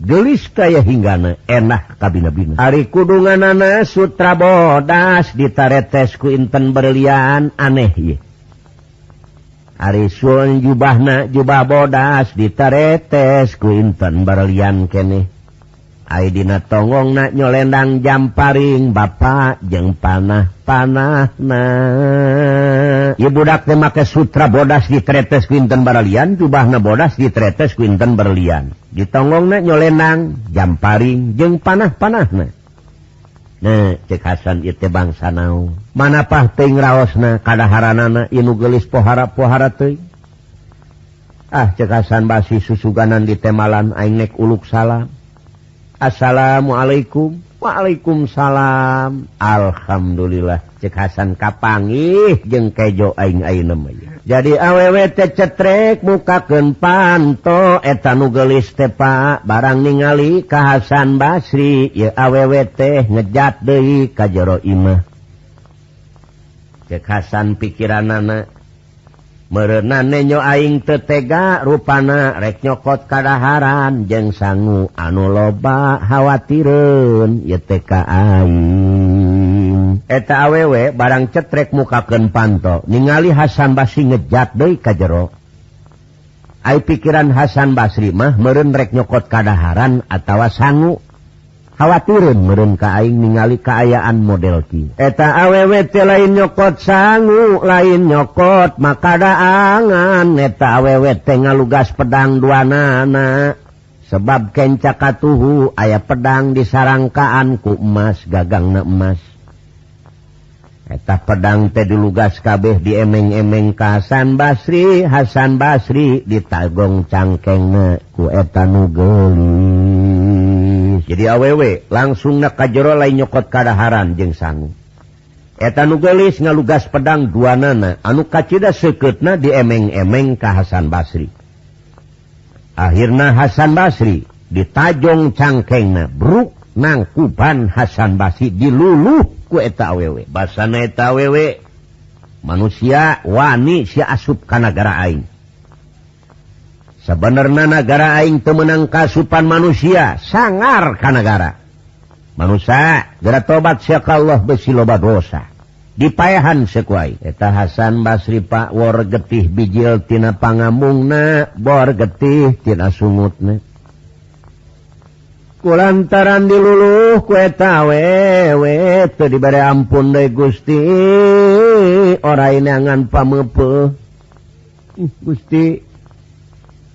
Geulis kaya hinggana enak kabina-bina. Ari kudunganana sutra bodas ditaretes ku inten berlian aneh ieu. Ari sun jubahna jubah bodas ditaretes ku inten berlian keneh. Ari dina tonggongna nyolendang jamparing bapa jeung panah-panahna. Ieu budak teh make sutra bodas ditretes ku inten baralian, jubahna bodas ditretes ku inten berlian. Di tonggongna nyolendang jamparing jeung panah-panahna. Nah, cek Hasan ieu teh bangsa naon? Manapah teuing raosna kadaharanana ieu nu geulis pohara-pohara teuing. Ah, cek Hasan Basri susuganan di temalan aing nek uluk salam. Assalamualaikum. Waalaikumsalam. Alhamdulillah cek Hasan kapanggih jeung kejo aing ayeuna mah. Jadi awewe teh cetrek mukakeun panto eta nu geulis teh Pak barang ningali ka Hasan Basri ieu awewe teh ngejat deui ka jero imah. Cek Hasan pikiranana meureunna nenyo aing teu tega rupana rek nyokot kadaharan jeung sangu anu loba khawatireun ieu teh ka aing. Eta awewe barang cetrek mukakeun panto ningali Hasan Basri ngejat deui ka jero. Ai pikiran Hasan Basri mah meureun rek nyokot kadaharan atawa sangu. Khawatireun meureun ka aing ningali kaayaan model kieu. Eta awewe teh lain nyokot sangu, lain nyokot makadaangan. Eta awewe teh ngalugas pedang duanana. Sebab kenca katuhu aya pedang disarangkaan ku emas, gagangna emas. Eta pedang teh dilugas kabeh diemeng-emeng ka Hasan Basri, Hasan Basri ditagong cangkengna ku eta nu geulis. Jadi awewe langsung na ka jero lain nyokot kadaharan jeung sangu. Eta nu geulis ngalugas pedang duanana anu kacida seukeutna diemeng-emeng ka Hasan Basri. Akhirna Hasan Basri ditajong cangkengna bruk nangkuban Hasan Basri diluluh ku eta awewe. Basana eta awewe manusia wani sia asup ka nagara aing. Sebenarnya nagara aing teu meunang kasupan manusia sangar ka nagara. Manusia geura tobat sia ka Allah besi loba dosa. Dipaehan seku aing. Eta Hasan Basri Pak wor getih bijil tina pangamungna, bor getih tina sungutna. Kulantaran diluluh ku eta awewe teu dibere ampun deui Gusti, ora inangan pameupeuh. Gusti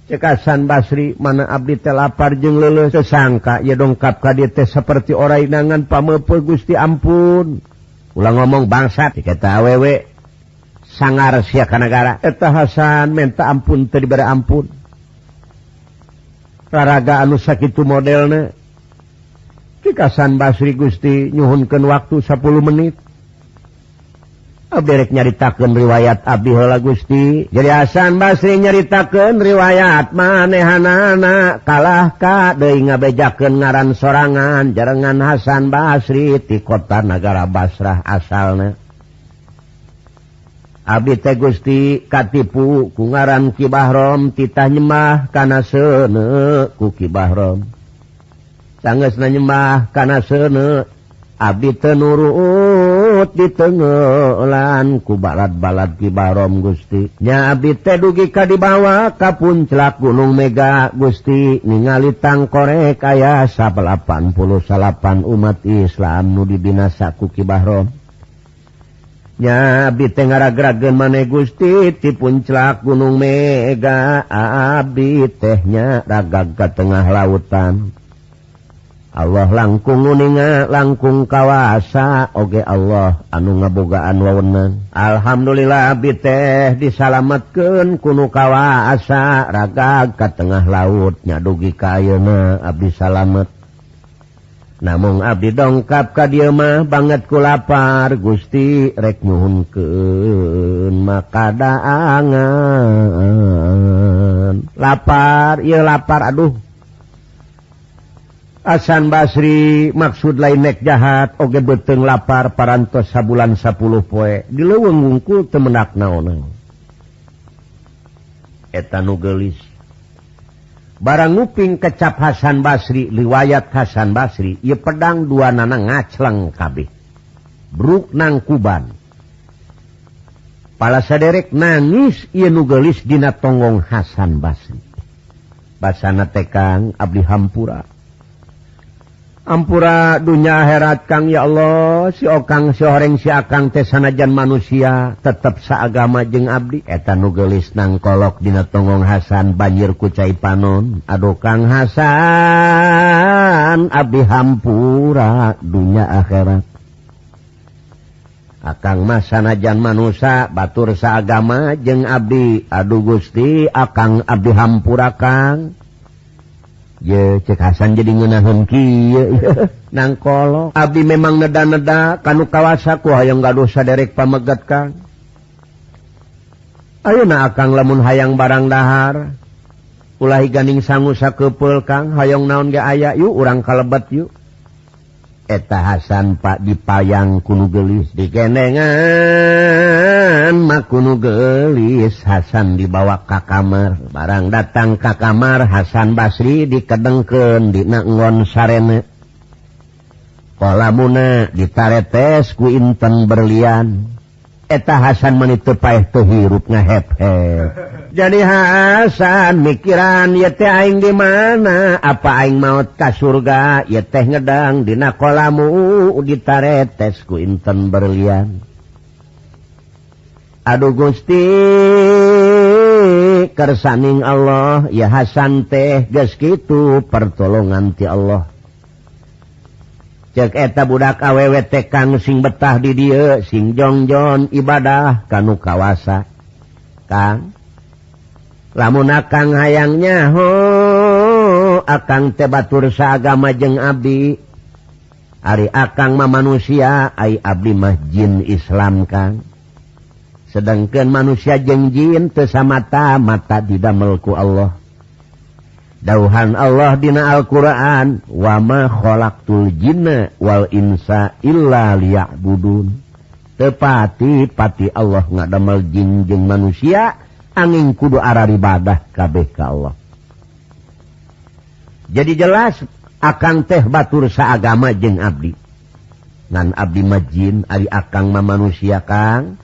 cek Hasan Basri mana abdi teh lapar jeung leuleus teu sangka ieu dongkap ka dieu teh saperti ora inangan pameupeuh Gusti ampun. Ulah ngomong bangsat cek eta awewe sangar sia ka nagara. Eta Hasan menta ampun teu dibere ampun. Raraga anu sakitu modelna. Cek Hasan Basri Gusti nyuhunkeun waktu 10 menit. Abdi rek nyaritakeun riwayat abdi heula Gusti. Jadi Hasan Basri nyaritakeun riwayat manehanana kalah ka deui ngabejakeun ngaran sorangan jarengan Hasan Basri ti kota nagara Basrah asalna. Abdi teh Gusti katipu ku ngaran Ki Bahrom titah nyembah kana seuneu ku Ki Bahrom. Sanggeusna nyembah kana seuneu abdi teu nurut ditengelan ku balad-balad Ki Bahrom Gusti. Nya abdi teh dugi ka dibawa ka puncak Gunung Mega Gusti ningali tangkorek aya 89 umat Islam nu dibinasa ku Ki Bahrom. Nya abdi teh ngaragrageun maneh Gusti ti puncak Gunung Mega abdi teh nya ragag ka tengah lautan. Allah langkung nguninga langkung kawasa oge Allah anu ngabogaan wewenang. Alhamdulillah abdi teh disalametkeun ku nu kawasa ragag ka tengah laut nya dugi ka ayeuna abdi salamet. Namung abdi dongkap ka dieu mah banget ku lapar Gusti rek nyuhunkeun makadaangan. Lapar ieu lapar aduh. Hasan Basri maksud lain nek jahat oge beuteung lapar parantos sabulan 10 poe di leuweung wungkul teu menak naon-naon. Eta nu geulis. Barang nguping kecap Hasan Basri, riwayat Hasan Basri, ieu pedang dua nana ngacleng kabeh. Bruk nang kuban. Pala saderek nangis ieu nu geulis dina tonggong Hasan Basri. Basana teh Kang abdi hampura. Ampura dunya akhirat Kang ya Allah, si okang si horeng si akang teh sanajan manusia tetep saagama jeung abdi. Eta nu geulis nang kolok dina tonggong Hasan banjir ku cai panon. Aduh Kang Hasan abdi hampura dunya akhirat. Akang mah sanajan manusia batur saagama jeung abdi. Aduh Gusti akang abdi hampura Kang. Ye cek Hasan jadi ngeunaheun kieu nang kolok. Abdi memang neda-neda kanu kawasa ku hayang gaduh saderek pamegat Kang. Ayeuna akang lamun hayang barang dahar ulah ganing sangu sakeupel Kang, hayang naon ge aya yuk urang kalebet yuk. Eta Hasan Pak dipayang kunu geulis digenengan mah kunu geulis. Hasan dibawa ka kamar. Barang datang ka kamar Hasan Basri dikedengkeun dina nggon sarene. Kolamuna ditaretes ku inten berlian. Eta Hasan meuni teu paeh teu hirup ngahep-hep. Jadi Hasan mikiran ieu teh aing di mana? Apa aing maot ka surga? Ieu teh ngedang dina kolamu ditaretes ku inten berlian. Aduh Gusti kersaning Allah ya Hasan teh geus kitu pertolongan ti Allah. Cek eta budak awewe teh Kang sing betah di dieu sing jongjon ibadah kanu kawasa. Kang lamun akang hayang nyaho akang teh batur saagama jeung abdi. Ari akang mah manusia, ai abdi mah jin Islam Kang. Sedangkan manusia jeung jin teu samata-mata didamel ku Allah. Dauhan Allah dina Al-Qur'an, wa ma khalaqtul jinna wal insa illa liya'budun. Tepati-pati Allah ngadamel jin jeung manusia angin kudu araribadah kabeh ka Allah. Jadi jelas akang teh batur saagama jeung abdi. Ngan abdi mah jin, ari akang mah manusia Kang.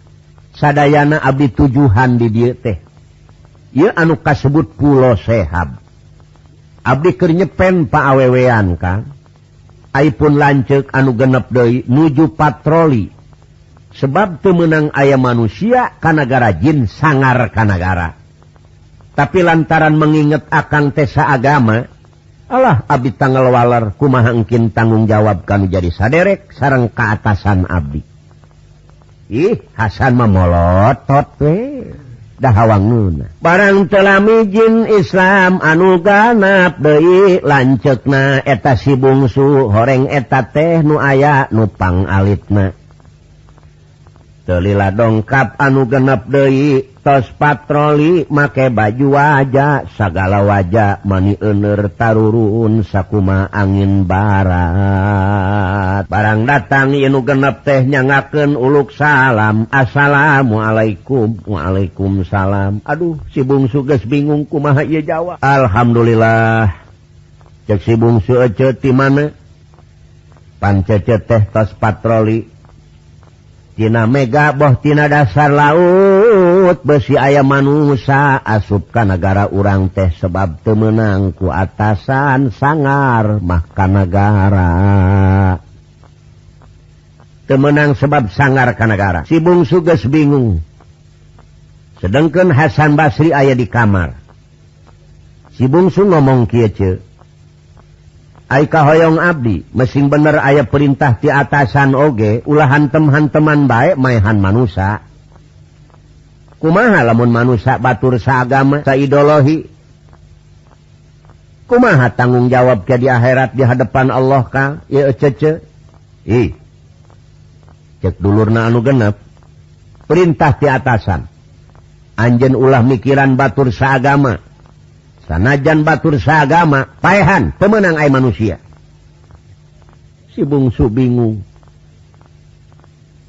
Sadayana abdi tujuhan di dieu teh. Ieu anu kasebut Pulo Sehab. Abdi keur nyepen paawewean Kang. Ai pun lanceuk anu genep deui nuju patroli. Sebab teu meunang aya manusia ka nagara jin sangar ka nagara. Tapi lantaran menginget akang teh saagama, alah abdi tanggal waler kumaha engkin tanggung jawab kanu jadi saderek sareng kaatasan abdi. Ih, Hasan mah molotot we. Dah hawangeuna. Barang teu lami jin Islam anu ganap deui lanceukna eta si bungsu horeng eta teh nu aya nu pangalitna. Teu lila dongkap anu genep deui tos patroli make baju waja sagala waja mani euneur tarurun sakuma angin barat. Barang datang ieu nu genep teh nyangakeun uluk salam, assalamualaikum, waalaikumsalam. Aduh si bungsu geus bingung kumaha ieu jawab. Alhamdulillah. Cek si bungsu ece ti mana? Pan cece teh tos patroli tina mega boh tina dasar laut besi aya manusia asup ka nagara urang teh sebab teu meunang ku atasan sangar mah ka nagara. Teu meunang sebab sangar ka nagara. Si bungsu geus bingung. Sedengkeun Hasan Basri aya di kamar. Si bungsu ngomong kieu ceu. Ai kahoyong abdi, mesing bener aya perintah ti atasan oge, ulah hantem-hanteman bae maehan manusa. Kumaha lamun manusa batur saagama, saidolohi? Kumaha tanggung jawab ke di akhirat di hadapan Allah Kang? Ieu cece. Ih. Cek dulurna anu genep. Perintah ti atasan. Anjeun ulah mikiran batur saagama. Sanajan batur saagama, paehan pemenang ai manusia. Si bungsu bingung.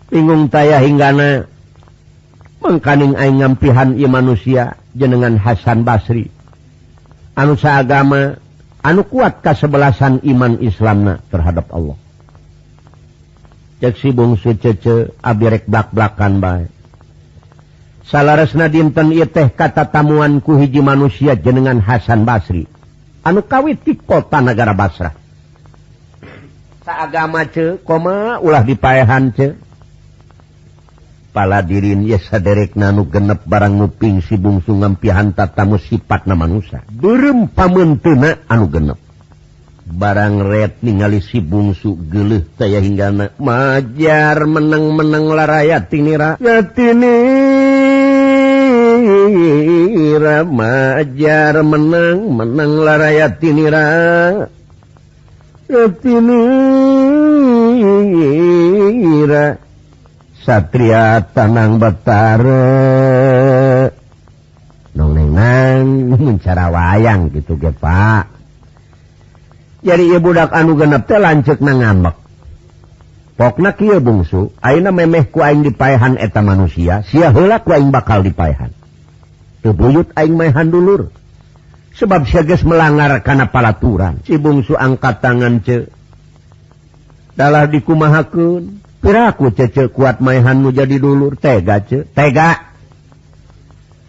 Bingung taya hinggana mangkaning aing ngampihan ieu manusia jenengan Hasan Basri. Anu saagama anu kuat kasebelasan iman Islamna terhadap Allah. Cek si bungsu cece abdi rek blak-blakan bae. Salaresna dinten ieu teh katatamuan ku hiji manusia jenengan Hasan Basri anu kawit ti kota nagara Basrah. Saagama ce koma ulah dipaehan ce. Paladirin ye saderekna nu genep barang nguping si bungsu ngampihan tatamu sipatna manusia. Beureum pameunteuna anu genep. Barang ret ningali si bungsu geuleuh taya hinggana majar meneng-meneng laraya tinira. Ya tinira majar meneng-meneng laraya tinira. Ya tinira Satria Tanang Betara nong neng mencara wayang gitu ge Pak. Jadi ieu budak anu genep teh lanceukna ngambek. Pokna kieu bungsu, ayeuna memeh ku aing dipaehan eta manusia, sia heula ku aing bakal dipaehan. Teu buyut aing maehan dulur. Sebab sia geus melanggar kana palaturan. Si bungsu angkat tangan ce. Dalah dikumahakeun. Piraku cece kuat maehan nu jadi dulur tega ce tega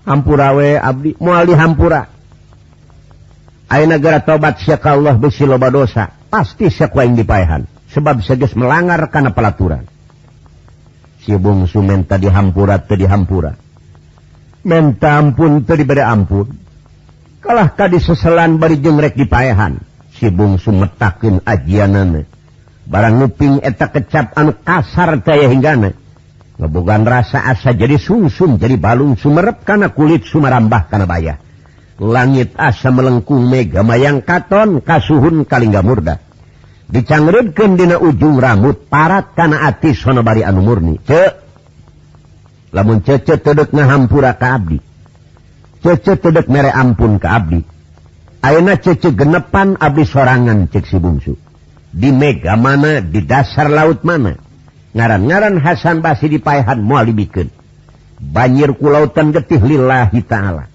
hampura we abdi moal dihampura ayeuna gara tobat sia ka Allah besi loba dosa pasti sia ku aing dipaehan sebab sia geus melanggar kana pelaturan. Si bungsu menta dihampura teu dihampura menta ampun teu dibere ampun kalah ka diseselan bari jeung rek dipaehan. Si bungsu metakeun ajianana barang nguping eta kecap anu kasar teh hinggana ngebogan rasa asa jadi sungsum jadi balung sumerep kana kulit sumarambah kana bayah. Langit asa melengkung mega mayang katon kasuhun kalingga murda dicangreudkeun dina ujung rambut parat kana ati sonobari anu murni. Ce lamun cece teu deuk ngahampura ka abdi, cece teu deuk mere ampun ka abdi, ayeuna cece genepan abdi sorangan. Cek si bungsu di mega mana, di dasar laut mana, ngaran-ngaran Hasan Basri dipaehan moal dibikeun. Banjir ku lautan getih lillahi ta'ala.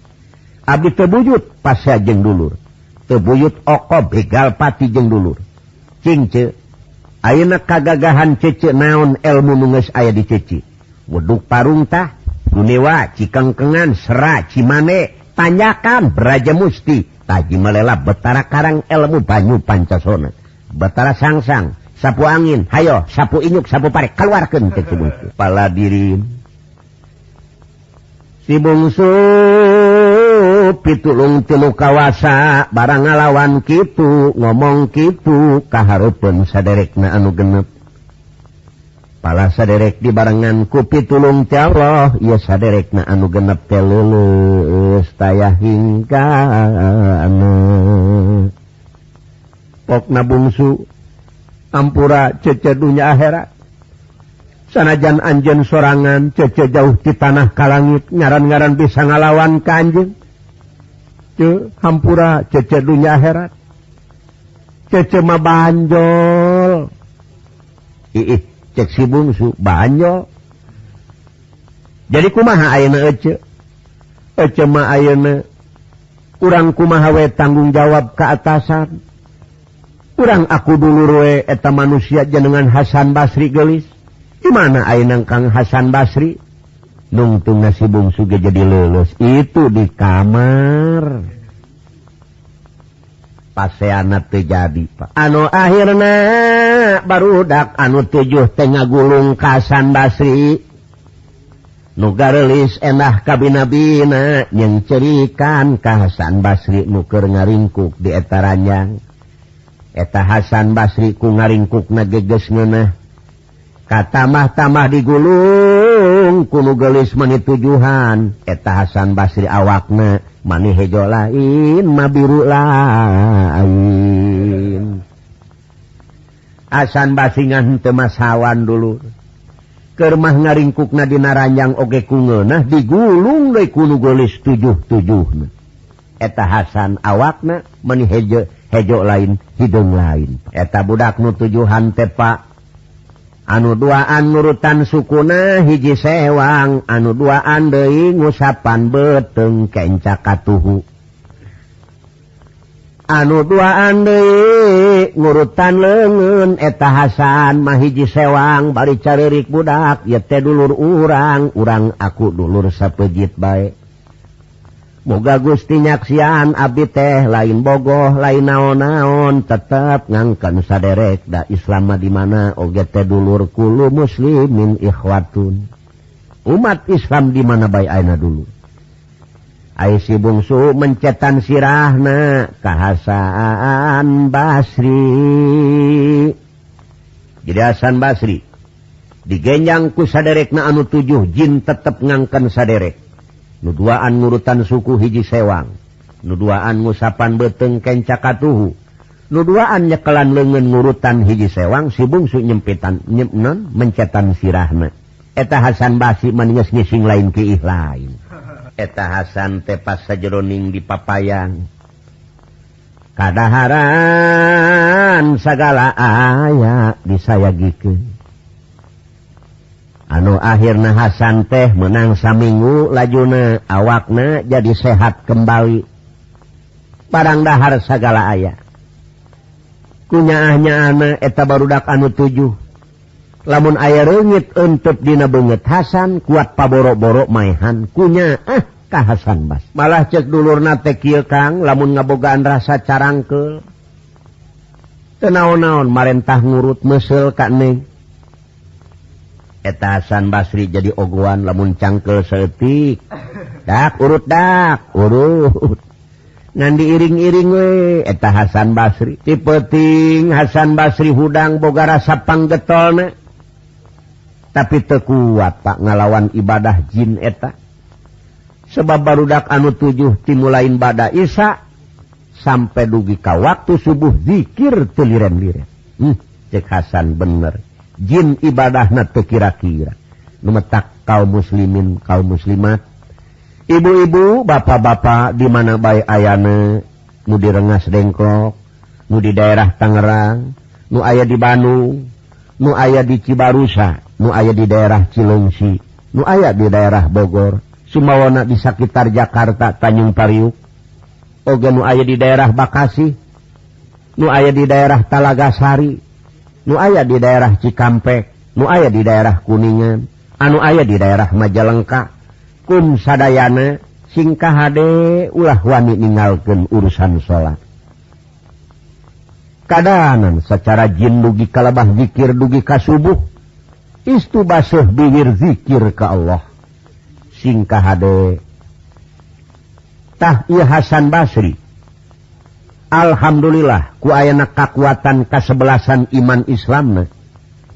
Abdi teu buyut pasea jeung dulur, teu buyut oko begal pati jeung dulur. Cing ce, ayeuna kagagahan cece naon elmu nu geus aya di cece. Weduk parungtah, gunewa, cikengkengan, sera, cimane, tanyakan beraja musti, taji melela betara karang elmu banyu pancasona. Batara sangsang, sapu angin, hayo, sapu inyuk, sapu pare, keluarkeun cek si bungsu. Paladirin. Si bungsu pitulung tilu kawasa, barang ngalawan kitu, ngomong kitu, kahareupeun saderekna anu genep. Pala saderek dibarengan ku pitulung ti Allah, ieu saderekna anu genep teh leuleus taya hinggana. Pokna bungsu ampura cece dunya akhirat sanajan anjeun sorangan cece jauh di tanah ka langit ngaran-ngaran bisa ngalawan ka anjeun. Ce hampura cece dunya akhirat cece mah banjol. Ih cek si bungsu banjol. Jadi kumaha ayeuna ece? Ece mah ayeuna urang kumaha we tanggung jawab ka atasan. Urang aku dulur we eta manusia jenengan Hasan Basri geulis. Di mana ayeuna Kang Hasan Basri? Nungtung si bungsu ge jadi leuleus itu di kamar. Paseana teu jadi Pak. Anu akhirna barudak anu tujuh teh ngagulung ka Hasan Basri. Nu gareulis endah kabina-bina jeung cerikan ka Hasan Basri nu keur ngaringkuk di eta ranjang. Eta Hasan Basri ku ngaringkukna geges ngeunah. Katamah-tamah digulung ku nu geulis mani tujuhan. Eta Hasan Basri awakna mani hejo lain ma biru lain. Hasan Basri ngan teu masawan dulur. Keur mah ngaringkukna dina ranjang oge ku ngeunah digulung deui ku nu geulis tujuh-tujuhna. Eta Hasan awakna mani hejo hejo lain hidung lain. Eta budak nu tujuhan teh Pak anu duaan nurutan sukuna hiji sewang, anu duaan deui ngusapan beuteung kenca katuhu. Anu duaan deui ngurutan leungeun eta Hasan mah hiji sewang bari careurik budak ieu teh dulur urang, urang aku dulur sapejit bae. Moga Gusti nyaksian abdi teh lain bogoh lain naon-naon tetep ngangkeun saderek da Islam mah di mana oge teh dulur kulu muslimin ikhwatun. Umat Islam di mana bae ayeuna dulu. Ai si bungsu mencetan sirahna ka Hasan Basri. Jadi Hasan Basri digenjang ku saderekna anu 7 jin tetep ngangkeun saderek. Nu duaan ngurutan suku hiji sewang, nu duaan ngusapan beuteung kenca katuhu, nu duaan nyekelan leungeun ngurutan hiji sewang, si bungsu nyempitan nyepnon mencetan sirahna. Eta Hasan Basri mah geus ngising lain kiih lain. Eta Hasan teh pas sajeroning di papayang kadaharan sagala aya disayagikeun. Anu akhirna Hasan teh menang saminggu lajuna awakna jadi sehat kembali. Barang dahar sagala aya. Kunyaah-nyaahna eta barudak anu 7. Lamun aya reungit eunteup dina beungeut Hasan kuat paboro-boro maehan kunyaah ka Hasan Basri. Malah cek dulurna teh kieu Kang lamun ngabogaan rasa carangkeul. Teu naon-naon marentah ngurut meuseul ka neng. Eta Hasan Basri jadi ogoan lamun cangkel saeutik. Dak urut dak urut. Ngan diiring-iring we eta Hasan Basri. Ti peuting Hasan Basri hudang boga rasa panggetolna. Tapi teu kuat Pak ngalawan ibadah jin eta. Sebab barudak anu 7 timulain bada Isya sampai dugi ka waktu subuh zikir teu liren-liren. Cek Hasan bener. Jin ibadahna teu kira-kira. Nu metak kaum muslimin, kaum muslimat, ibu-ibu, bapak-bapak di mana bae ayana, nu di Rengas Dengklok, nu di daerah Tangerang, nu aya di Bandung, nu aya di Cibarusa, nu aya di daerah Cileungsi, nu aya di daerah Bogor, sumawana di sakitar Jakarta, Tanjung Priuk, oge nu aya di daerah Bekasi, nu aya di daerah Talagasari, nu aya di daerah Cikampek, nu aya di daerah Kuningan, anu aya di daerah Majalengka, kum sadayana sing kahade ulah wani ninggalkeun urusan salat. Kadanan secara jin dugi kalabah zikir dugi ka subuh, istu basuh bibir zikir ka Allah. Sing kahade. Tah ieu Hasan Basri. Alhamdulillah ku ayana kakuatan kasebelasan iman Islamna.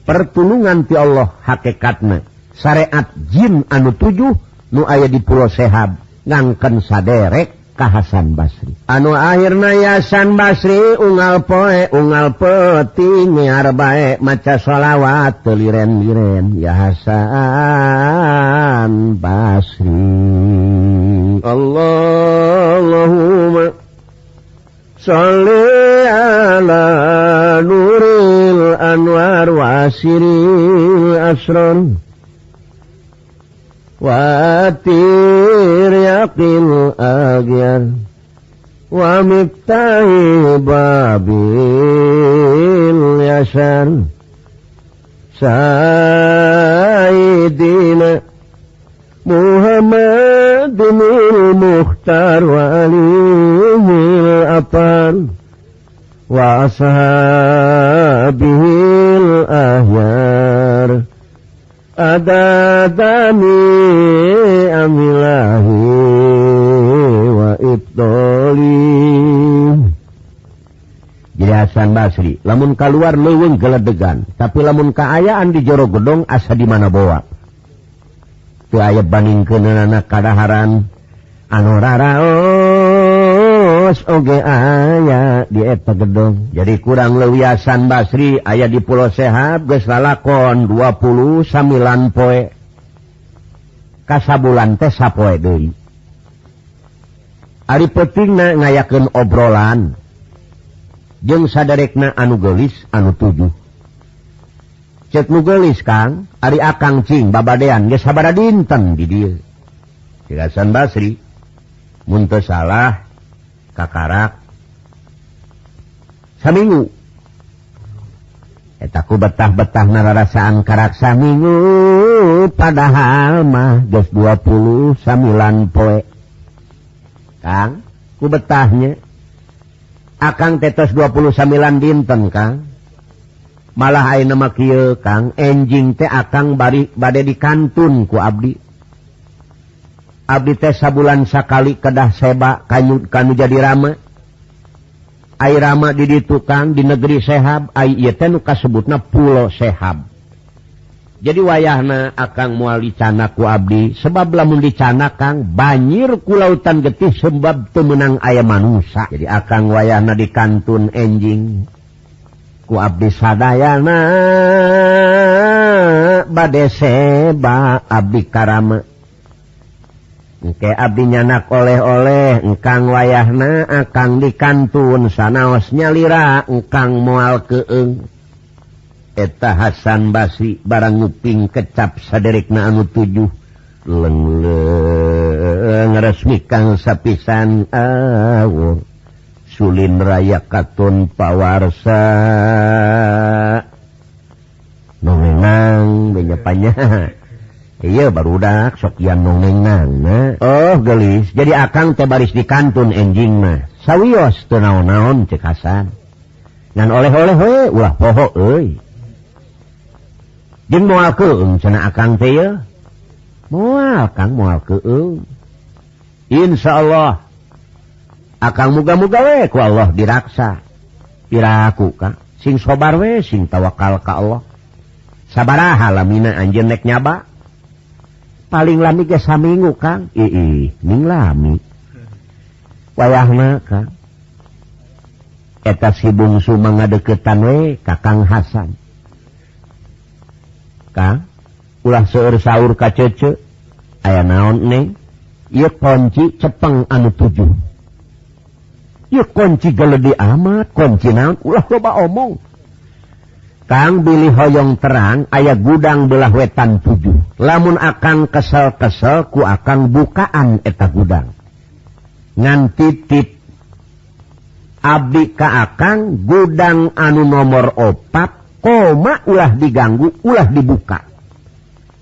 Pertulungan ti Allah hakikatna. Syariat jin anu 7 nu aya di Pulau Sehab ngangken saderek ka Hasan Basri. Anu akhirna Hasan Basri unggal poe unggal peuting nyiar bae maca sholawat teu liren-liren ya Hasan Basri. Allahumma sholli ala nuril anwar wa siril asrar wa tiryaqil agyar wa miftahi babil yasar sayyidina Muhammadin al-Mukhtar wa alihi al-Athar wa ashabihi al-Ahyar adadani amilahi wa ibdoli. Jadi Hasan Basri lamun kaluar leuweung geledegan, tapi lamun kaayaan di jero gedong asa di mana bawa. Teu aya bandingkeunana kadaharan anu raraos oge aya di eta gedong. Jadi kurang leuwih Hasan Basri aya di Pulau Sehab geus lalakon 29 poe. Kasabulan teh sapoe deui. Ari peutingna ngayakeun obrolan jeung sadarekna anu geulis anu 7. Cek nu geulis Kang, ari akang cing babadean geus sabaraha dinten di dieu. Cek Hasan Basri mun teu salah kakarak Saminggu. Eta ku betah-betah nararasaan karak saminggu padahal mah geus 29 poe. Kang, ku betahnya akang tetos 29 dinten Kang. Malah ayeuna mah kieu Kang, enjing teh akang bari bade dikantun ku abdi. Abdi teh sabulan sakali kedah seba kanu jadi rama. Ai rama di ditu Kang di negeri Sehab, ai ieu teh nu kasebutna Pulo Sehab. Jadi wayahna akang moal dicanak ku abdi, sebab lamun dicanak Kang banjir ku lautan getih sebab teu meunang aya manusa. Jadi akang wayahna dikantun enjing ku abdi sadayana bade seba abdi karama. Engke abdi nyanak oleh-oleh engkang wayahna akang dikantun sanaos nyalira engkang moal keung. Eta Hasan Basri barang nguping kecap saderekna anu 7 lengleng resmi kang sapisan awur sulin raya katon pawarsa nongenang benyapanya. Iya barudak sok yan nongenang. Oh gelis jadi akang teh baris di kantun enjing mah sawios teu naon-naon cek Hasan ngan oleh-oleh we ulah poho euy jeung moal keung cenah akang teh ye moal Kang moal keung insyaallah akang muga-muga we ku Allah diraksa piraku Kang sing sabar we sing tawakal ka Allah sabaraha lamina anjeun nek nyaba paling lami ge saminggu Kang. Ih ning lami wayahna Kang eta si bungsu mangadeukeutan we ka Kang Hasan. Kang ulah seueur saur ka cece aya naon neng ieu kunci cepeng anu 7 ieu kunci geledi amat kunci naon ulah loba omong Kang bilih hoyong terang aya gudang belah wetan 7 lamun akang kesel-kesel ku akang bukaan eta gudang ngan titip abdi ka akang gudang anu nomor 4 koma ulah diganggu ulah dibuka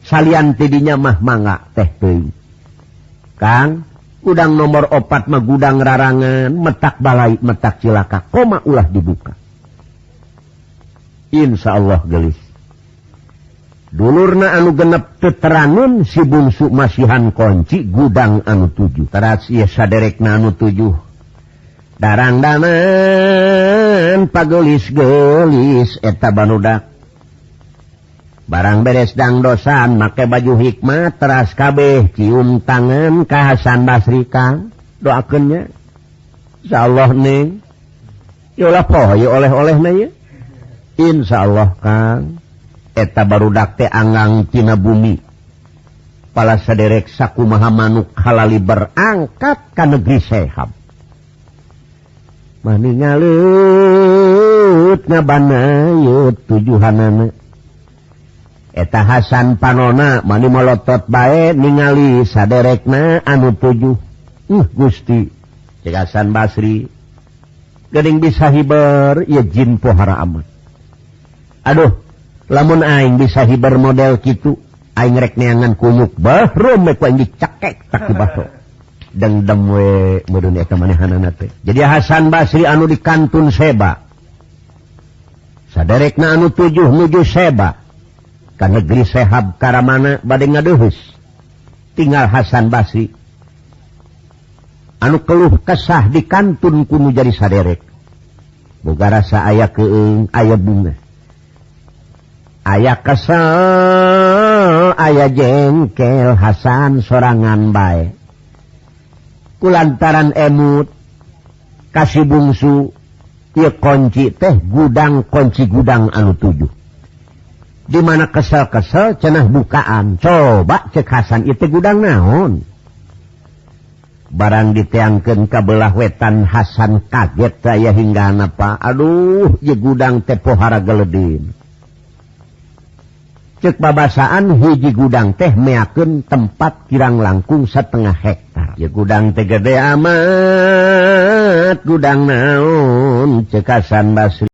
salian tidinya mah mangga teh teuing Kang gudang nomor 4 mah gudang rarangan metak balai metak cilaka koma ulah dibuka. Insyaallah gelis dulurna anu genep teterangun si bungsu masihan kunci gudang anu 7 teras ieu saderekna anu 7 darangdanan pagelis-gelis eta barudak barang beres dangdosan make baju hikmat teras kabeh cium tangan ka Hasan Basri Kang doakeun nya insyaallah ning ieu ulah poho ieu oleh-olehna ieu insyaallah Kang. Eta barudak teh anggang tina bumi pala saderek sakumaha manuk halali berangkat ka negeri Sehab mani ngaleut ngabanayut tujuhanana. Eta Hasan panona mani molotot bae ningali saderekna anu 7. Gusti cek Hasan Basri geuning bisa hiber ieu jin pohara amat. Aduh lamun aing bisa hiber model kitu aing rek neangan kuyuk bahrum ku aing dicekek tak di bahrum dengdem we meureun eta manehanana teh. Jadi Hasan Basri anu di kantun Seba saderekna anu 7 nuju Seba ka negeri Sehab karamana bade ngadeuheus tinggal Hasan Basri anu keluh kesah di kantun ku nu jadi saderek boga rasa aya keung aya bunga aya kesel aya jengkel Hasan sorangan bae kulantaran emut kasih bungsu ieu kunci teh gudang kunci gudang anu 7 di mana kesel-kesel cenah bukaan coba cek Hasan itu gudang naon barang diteangkeun ka belah wetan Hasan kaget saya hingga napa aduh ieu gudang teh pohara geledin cek babasaan hiji gudang teh meakeun tempat kirang langkung setengah hektar. Ya gudang teh gede amat, gudang naon. Nuhun, cek Hasan Basri.